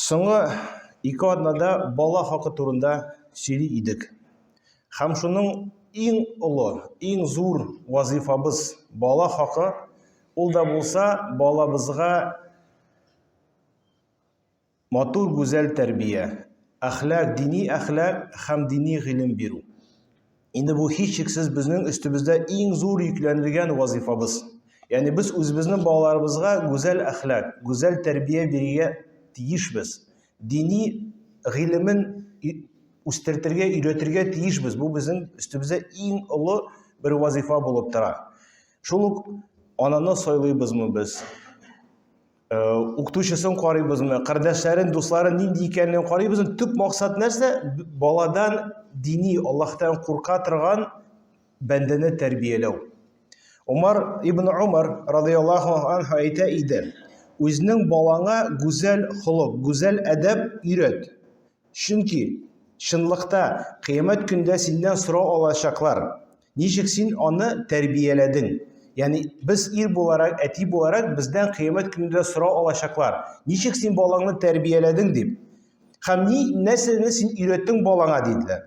Соңгы ике атнада бала хакы турында сөйли идек. Һәм шуның иң олы, иң зур вазифабыз бала хакы, ул да булса балабызга матур, гүзәл тәрбия, әхлак, дини әхлак һәм дини гыйлем бирү. Инде бу һичшиксез безнең өстебездә иң зур йөкләнелгән вазифабыз. Ягъни без үзебезнең балаларыбызга гүзәл әхлак, гүзәл тәрбия бирергә тиешбез. Дини гыйлемен үстертергә, өйрәтергә тиешбез. Бу безнең өстебездә иң олы бер вазифа булып тора. Шул ук ананы сайлыйбызмы без? Э, укытучысын карыйбызмы, кардәшләрен, дусларын нинди икәнлеген карыйбызмы? Төп максат нәрсә? Баладан дини, Аллаһтан курка торган бәндәне тәрбияләү. Умар ибн Умар радияллаһу анһу әйтә иде: "Үзенең балаңа гүзәл холык, гүзәл әдәп өйрәт. Чөнки чынлыкта кыямәт көндә синнән сорау алачаклар. Ничек син аны тәрбияләдең? Ягъни без ир буларак, әти буларак бездән кыямәт көнендә сорау алачаклар. Ничек син балаңны тәрбияләдең дип. Һәм ни нәрсәне син өйрәттең балаңа диделәр.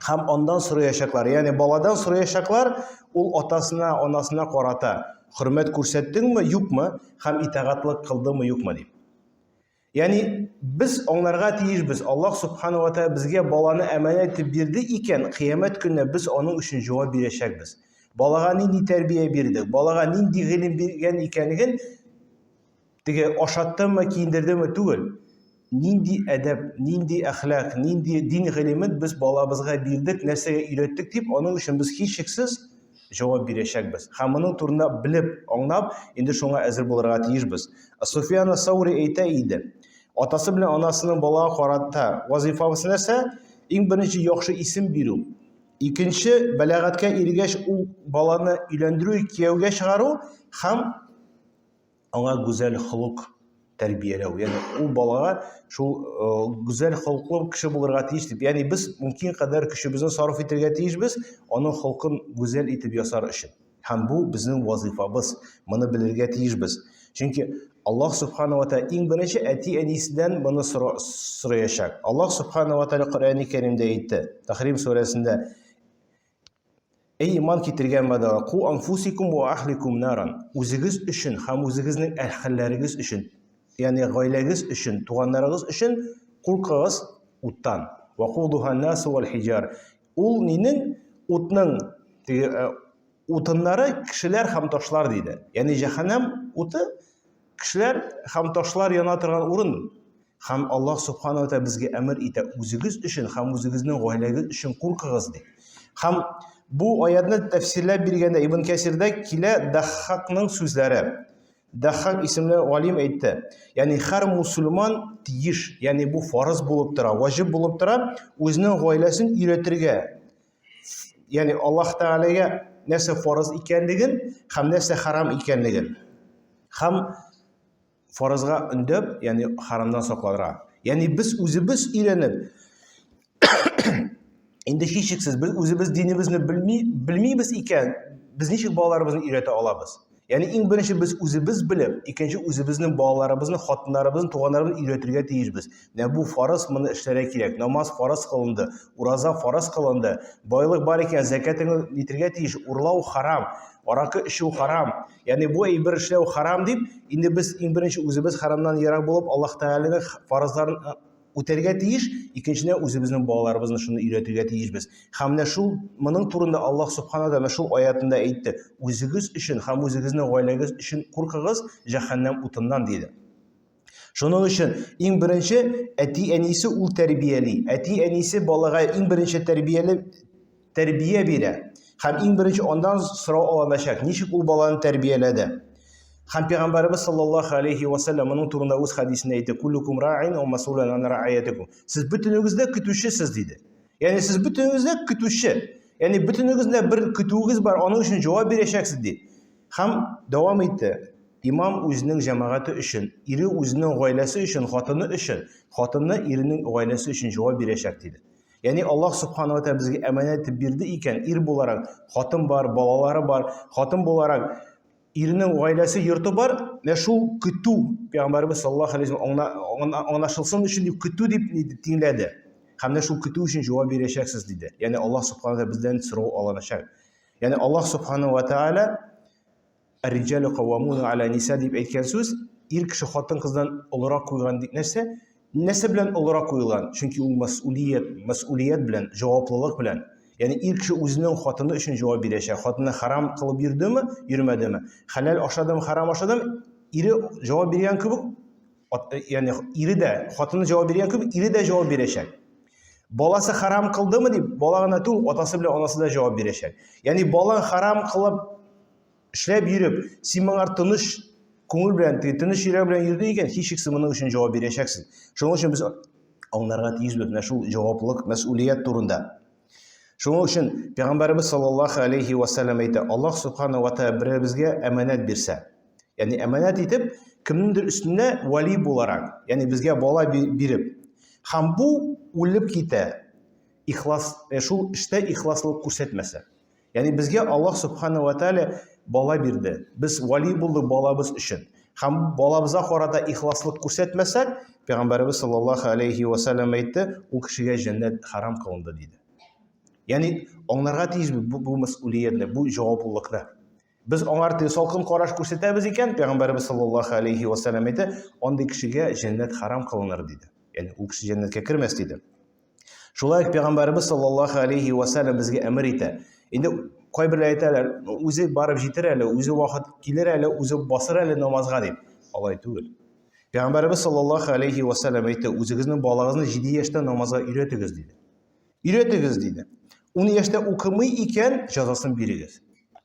Һәм андан сораячаклар. Ягъни баладан сораячаклар, ул атасына, анасына карата хөрмәт күрсәттеңме, юкмы һәм итагатьлек кылдымы, юкмы дип. Ягъни без аңларга тиешбез, Аллаһ субхана ва тааля безгә баланы әманәт итеп бирде икән, кыямәт көнендә без аның өчен җавап бирәчәкбез. Балага нинди тәрбия бирдек, балага нинди гыйлем биргән икәнлеген теге ашаттымы, киендердеме түгел. Нинди әдәп, нинди әхлак, нинди дин гыйлемен без балабызга бирдек, нәрсәгә өйрәттек дип, аның өчен без һичшиксез җавап бирәчәкбез. Һәм моның турында белеп, аңлап, инде шуңа әзер булырга тиешбез. Суфиян Саури әйтә иде, атасы белән анасының балага карата вазифасы нәрсә? Иң беренче яхшы исем бирү. Икенче, бәләгатькә иргәч ул баланы өйләндерү, кияүгә чыгару һәм аңа гүзәл холык тәрбияләү. Ягъни ул балага шул э, гүзәл холыклы кеше булырга тиеш дип. Ягъни без мөмкин кадәр көчебезне сарыф итәргә тиешбез, аның холкын гүзәл итеп ясар өчен. Һәм бу безнең вазифабыз. Моны белергә тиешбез. Чөнки Аллаһ субхана ва тааля иң беренче әти-әнисеннән моны сораячак. Аллаһ субхана ва тааля Коръәни Кәримдә әйтте, Тахрим сүрәсендә, Эй иман китергән бәндәләр, ку анфусикум ва ахликум наран. Үзегез өчен һәм үзегезнең әһелләрегез өчен, ягъни гаиләгез өчен, туганнарыгыз өчен куркыгыз уттан. Вакудуха насу вал хиҗар. Ул нинең утның теге э, утыннары кешеләр һәм ташлар диде. Ягъни җәһәннәм уты кешеләр һәм ташлар яна торган урын. Һәм Аллаһ Субхану ва Тааля безгә әмер итә, үзегез өчен һәм үзегезнең гаиләгез өчен куркыгыз ди. Һәм бу аятны тәфсирләп биргәндә Ибн Кәсирдә килә Даххакның сүзләре. Даххак исемле галим әйтте. Ягъни һәр мусульман тиеш, ягъни бу фарыз булып тора, ваҗиб булып тора, үзенең гаиләсен өйрәтергә. Ягъни Аллаһ Тәгаләгә нәрсә фарыз икәнлеген һәм нәрсә харам икәнлеген. Һәм фарызга өндәп, ягъни харамнан сакланырга. Ягъни без үзебез өйрәнеп, инде һичшиксез без үзебез динебезне белми, белмибез икән, без ничек балаларыбызны өйрәтә алабыз? Ягъни иң беренче без үзебез белеп, икенче үзебезнең балаларыбызны, хатыннарыбызны, туганнарыбызны өйрәтергә тиешбез. Менә бу фарыз, моны эшләргә кирәк. Намаз фарыз кылынды, ураза фарыз кылынды. Байлык бар икән, зәкәтеңне нитергә тиеш, урлау харам, аракы эчү харам. Ягъни бу әйбер эшләү харам дип, инде без иң беренче үзебез харамнан ерак булып, Аллаһ Тәгаләнең фарызларын э, үтәргә тиеш, икенчедән үзебезнең балаларыбызны шуны өйрәтергә тиешбез. Һәм менә шул моның турында Аллаһ Субхана тәгалә шул аятында әйтте. Үзегез өчен һәм үзегезнең гаиләгез өчен куркыгыз җәһәннәм утыннан диде. Шуның өчен иң беренче әти-әнисе ул тәрбияли. Әти-әнисе балага иң беренче тәрбияли тәрбия бирә. Һәм иң беренче аннан сорау алыначак, ничек ул баланы тәрбияләде. Һәм пәйгамбәребез саллаллаһу алейхи ва саллям моның турында үз хәдисендә әйтте: "Куллукум раин ва масулун ан раиятикум." Сез бөтенегез дә көтүчесез диде. Ягъни сез бөтенегез дә көтүче. Ягъни бөтенегезнең бер көтүегез бар, аның өчен җавап бирәчәксез ди. Һәм дәвам итте. Имам үзенең җәмәгате өчен, ире үзенең гаиләсе өчен, хатыны өчен, хатыны иренең гаиләсе өчен җавап бирәчәк диде. Ягъни Аллаһ субхана ва тааля безгә әманәт итеп бирде икән, ир буларак, хатын бар, балалары бар, хатын буларак. Иренең гаиләсе, йорты бар, менә шул көтү пәйгамбәребез саллаллаһу алейһи вәсәлләм аңлашылсын өчен дип көтү дип тиңләде. Һәм менә шул көтү өчен җавап бирәчәксез диде. Ягъни Аллаһ субхана ва бездән сорау алыначак. Ягъни Аллаһ субхана ва тааля Ар-риҗалу каввамуна аля ниса дип әйткән сүз ир кеше хатын-кыздан олырак куйган дип нәрсә? Нәрсә белән олырак куелган? Чөнки ул мәсьүлият, мәсьүлият белән, җаваплылык белән. Ягъни ир кеше үзенең хатыны өчен җавап бирәчәк. Хатыны харам кылып йөрдеме, йөрмәдеме? Хәләл ашадымы, харам ашадымы? Ире җавап биргән кебек, ягъни ире дә, хатыны җавап биргән кебек, ире дә җавап бирәчәк. Баласы харам кылдымы дип, бала гына түгел, атасы белән анасы да җавап бирәчәк. Ягъни балаң харам кылып Эшләп йөреп, син моңар тыныч күңел белән, тыныч йөрәк белән йөрдең икән, һичшиксез моның өчен җавап бирәчәксең. Шуның өчен без аңларга тиешбез менә шул җаваплылык, мәсьүлият турында. Шуның өчен Пәйгамбәребез саллаллаһу алейхи ва саллям әйтә, Аллаһ субхана ва тааля беребезгә әманәт бирсә, ягъни әманәт итеп, кемнеңдер өстенә вали буларак, ягъни безгә бала биреп, һәм бу үлеп китә, ихлас, э, шул эштә ихласлык күрсәтмәсә. Ягъни безгә Аллаһ субхана ва тааля бала бирде. Без вали булдык балабыз өчен. Һәм балабызга карата ихласлык күрсәтмәсәк, Пәйгамбәребез саллаллаһу алейхи ва саллям әйтте, ул кешегә җәннәт харам кылынды диде. Ягъни аңларга тиеш бу, бу мәсьүлиятне, бу җаваплылыкны. Без аңар теге салкын караш күрсәтәбез икән, Пәйгамбәребез саллаллаһу алейхи ва саллям әйтте, андый кешегә җәннәт харам кылыныр диде. Ягъни ул кеше җәннәткә кермәс диде. Шулай ук Пәйгамбәребез саллаллаһу алейхи ва саллям безгә әмер итә. Инде кайберләр әйтәләр, үзе барып җитер әле, үзе вакыт килер әле, үзе басыр әле намазга дип. Алай түгел. Пәйгамбәребез саллаллаһу алейхи ва саллям әйтте, үзегезнең балагызны 7 яшьтә намазга өйрәтегез диде. Өйрәтегез диде. 10 яшьтә укымый икән, җәзасын бирегез.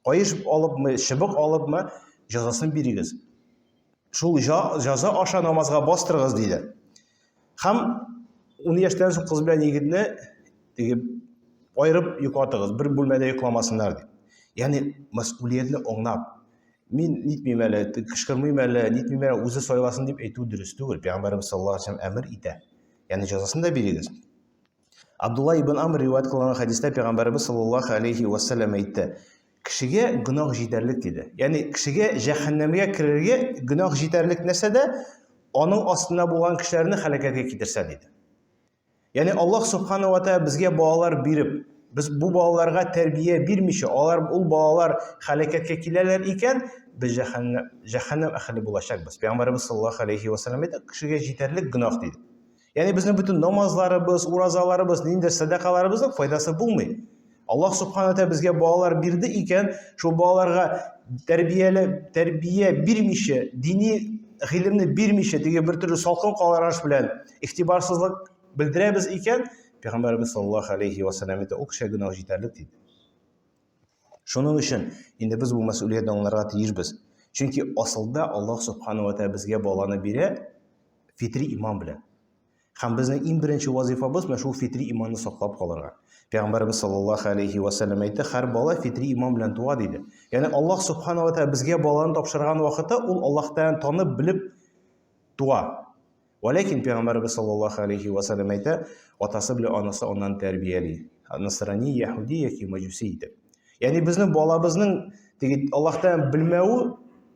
Каеш алыпмы, чыбык алыпмы, җәзасын бирегез. Шул җәза аша намазга бастырыгыз диде. Һәм 10 яшьтән соң кыз белән егетне теге аерып йоклатыгыз, бер бүлмәдә йокламасыннар дип. Ягъни мәсьүлиятне аңлап, мин нитмим әле, кычкырмыйм әле, нитмим әле, үзе сайласын дип әйтү дөрес түгел. Пәйгамбәребез саллаллаһу алейһи ва әмер итә. Ягъни җәзасын да бирегез. Абдулла ибн Амр риваять кылган хәдистә пәйгамбәребез саллаллаһу алейхи ва саллям әйтте: Кешегә гөнаһ җитәрлек диде. Ягъни кешегә җәһәннәмгә керергә гөнаһ җитәрлек нәрсәдә? Аның астында булган кешеләрне һәлакәткә китерсә диде. Ягъни Аллаһ субхана ва тааля безгә балалар биреп, без бу балаларга тәрбия бирмичә, алар ул балалар һәлакәткә киләләр икән, без җәһәннәм җәһәннәм әһеле булачакбыз. Пәйгамбәребез саллаллаһу алейхи ва саллям әйтте, кешегә җитәрлек гөнаһ диде. Ягъни безнең бөтен намазларыбыз, уразаларыбыз, ниндидер сәдакаларыбызның файдасы булмый. Аллаһ субхана тәгалә безгә балалар бирде икән, шул балаларга тәрбияле тәрбия бирмичә, дини гыйлемне бирмичә, теге бер төрле салкын караш белән игътибарсызлык белдерәбез икән, Пәйгамбәребез саллаллаһу алейхи ва саллям әйтә, ул кешегә гөнаһ җитәрлек диде. Шуның өчен инде без бу мәсьүлиятне аңларга тиешбез. Чөнки асылда Аллаһ субхана ва тәгалә безгә баланы бирә фитри иман белән. Һәм безнең иң беренче вазифабыз менә шул фитри иманны саклап калырга. Пәйгамбәребез саллаллаһу алейхи ва саллям әйтте, һәр бала фитри иман белән туа диде. Ягъни Аллаһ субхана ва тәгалә безгә баланы тапшырган вакытта ул Аллаһ Тәгаләне танып, белеп туа. Вәләкин пәйгамбәребез саллаллаһу алейхи ва саллям әйтә, атасы белән анасы аннан тәрбияли. Насрани, яһүди яки мәҗүси итеп. Ягъни безнең балабызның теге Аллаһтан белмәве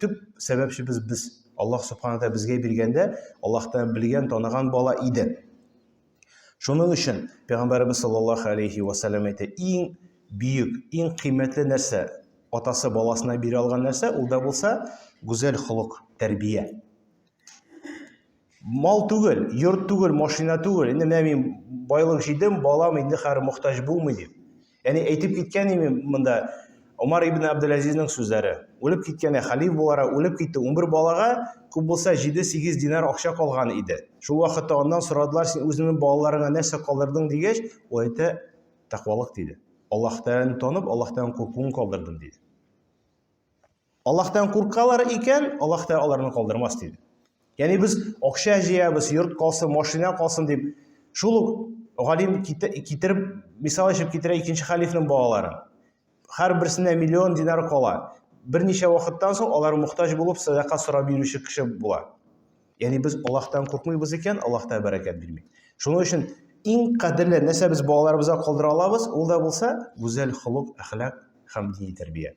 төп сәбәпчебез без. Аллаһ субхана тәгалә безгә биргәндә Аллаһтан белгән, таныган бала иде. Шуның өчен пәйгамбәребез саллаллаһу алейхи ва саллям әйтә, иң бөек, иң кыйммәтле нәрсә атасы баласына бирә алган нәрсә, ул да булса гүзәл холык, тәрбия. Мал түгел, йорт түгел, машина түгел. Инде менә мин байлык җыйдым, балам инде хәзер мохтаҗ булмый дип. Ягъни әйтеп киткән име монда Омар ибн Абдулазизның сүзләре. Үлеп киткән халиф буларак үлеп китте. 11 балага күп булса 7-8 динар акча калган иде. Шул вакытта аннан сорадылар, син үзеңнең балаларыңа нәрсә калдырдың дигәч, ул әйтә, тәкъвалык диде. Аллаһ Тәгаләне танып, Аллаһ Тәгаләнең куркуын калдырдым диде. Аллаһтан куркалар икән, Аллаһ та аларны калдырмас диде. Ягъни без акча җыябыз, йорт калсын, машина калсын дип, шул ук галим китереп, мисал итеп китерә икенче халифның балаларын. Һәр берсенә миллион динар кала. Берничә вакыттан соң алар мохтаҗ булып сәдака сорап йөрүче кеше була. Ягъни без Аллаһтан куркмыйбыз икән, Аллаһ та бәрәкәт бирми. Шуның өчен иң кадерле нәрсә без балаларыбызга калдыра алабыз, ул да булса гүзәл холык, әхлак һәм дини тәрбия.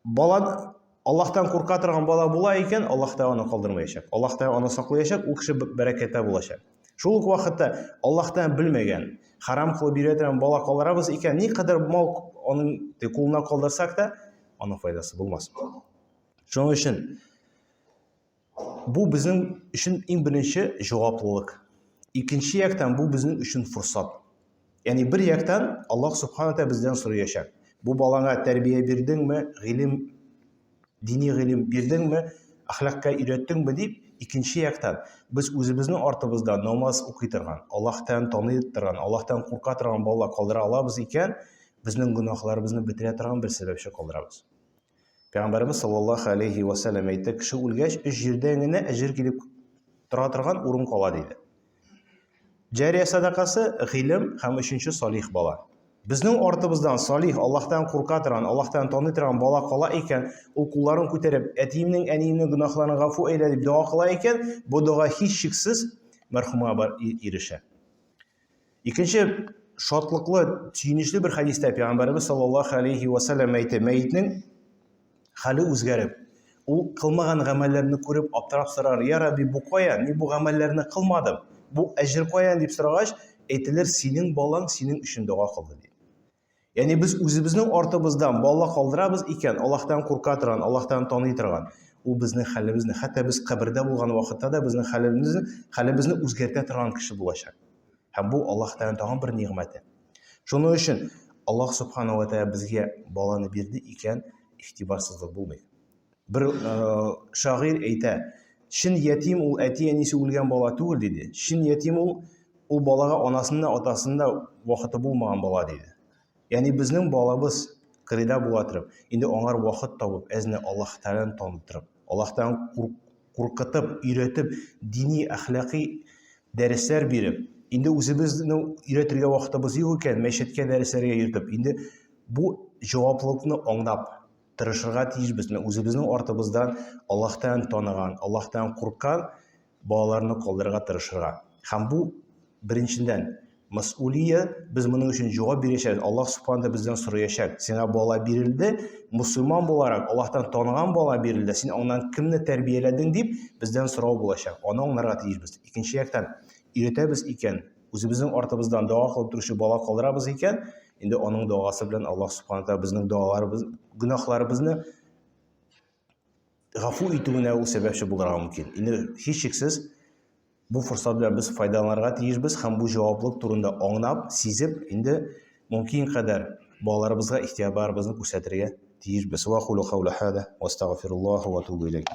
Бала Аллаһтан курка торган бала була икән, Аллаһ Тәгалә аны калдырмаячак. Аллаһ Тәгалә аны саклаячак, ул кеше бәрәкәттә булачак. Шул ук вакытта Аллаһтан белмәгән, харам кылып йөрә торган бала калдырабыз икән, никадәр мал аның кулына калдырсак та, аның файдасы булмас. Шуның өчен бу безнең өчен иң беренче җаваплылык. Икенче яктан бу безнең өчен форсат. Ягъни бер яктан Аллаһ субхана тәгалә бездән сораячак. Бу балаңа тәрбия бирдеңме, гыйлем, дини гыйлем бирдеңме, әхлакка өйрәттеңме дип, икенче яктан без үзебезнең артыбызда намаз укый торган, Аллаһтан таный торган, Аллаһтан курка торган бала калдыра алабыз икән, безнең гөнаһларыбызны бетерә торган бер сәбәпче калдырабыз. Пәйгамбәребез саллаллаһу алейхи ва сәлләм әйтте, кеше үлгәч, өч җирдән генә әҗер килеп тора торган урын кала диде. Җәрия садакасы, гыйлем һәм өченче салих бала. Безнең артыбыздан салих, Аллаһтан курка торган, Аллаһтан таный торган бала кала икән, ул кулларын күтәреп, әтиемнең, әниемнең гөнаһларын гафу әйлә дип дога кыла икән, бу дога һичшиксез мәрхүмгә бар ирешә. Икенче шатлыклы, сөенечле бер хәдистә пәйгамбәребез саллаллаһу алейхи ва саллям әйтте, мәетнең хәле үзгәреп, ул кылмаган гамәлләрне күреп аптырап сорар, я Рабби, бу кая? Мин бу гамәлләрне кылмадым. Бу әҗер кая дип сорагач, әйтелер, синең балаң синең өчен дога кылды дип. Ягъни без үзебезнең артыбыздан бала калдырабыз икән, Аллаһтан курка торган, Аллаһтан таный торган, ул безнең хәлебезне, хәтта без кабердә булган вакытта да безнең хәлебезне, хәлебезне үзгәртә торган кеше булачак. Һәм бу Аллаһ Тәгаләнең тагын бер нигъмәте. Шуның өчен Аллаһ Субхану ва Тәгалә безгә баланы бирде икән, игътибарсызлык булмый. Бер шагыйрь әйтә, чын ятим ул әти-әнисе үлгән бала түгел, диде. Чын ятим ул ул балага анасының да, атасының да вакыты булмаган бала, диде. Ягъни безнең балабыз кырыйда була торып, инде аңар вакыт табып, әзне Аллаһ Тәгаләне таныттырып, Аллаһтан куркытып, өйрәтеп, дини, әхлакый дәресләр биреп, инде үзебезнең өйрәтергә вакытыбыз юк икән, мәчеткә дәресләргә йөртеп, инде бу җаваплылыкны аңлап тырышырга тиешбез. Менә үзебезнең артыбыздан Аллаһтан таныган, Аллаһтан курккан балаларны калдырырга тырышырга. Һәм бу беренчедән мәсьулия, без моның өчен җавап бирәчәкбез. Аллаһ субхана бездән сораячак. Сиңа бала бирелде, мусульман буларак Аллаһтан таныган бала бирелде. Син аннан кемне тәрбияләдең дип бездән сорау булачак. Аны аңларга тиешбез. Икенче яктан, өйрәтәбез икән, үзебезнең артыбыздан дога кылып торучы бала калдырабыз икән, инде аның догасы белән Аллаһ субхана безнең догаларыбыз, гөнаһларыбызны гафу итүенә ул сәбәпче булырга мөмкин. Инде һичшиксез бу форсат белән без файдаланырга тиешбез һәм бу җаваплылык турында аңлап, сизеп, инде мөмкин кадәр балаларыбызга игътибарыбызны күрсәтергә тиешбез. Ва кулу каула хада ва астагфируллаһ ва атубу илейх.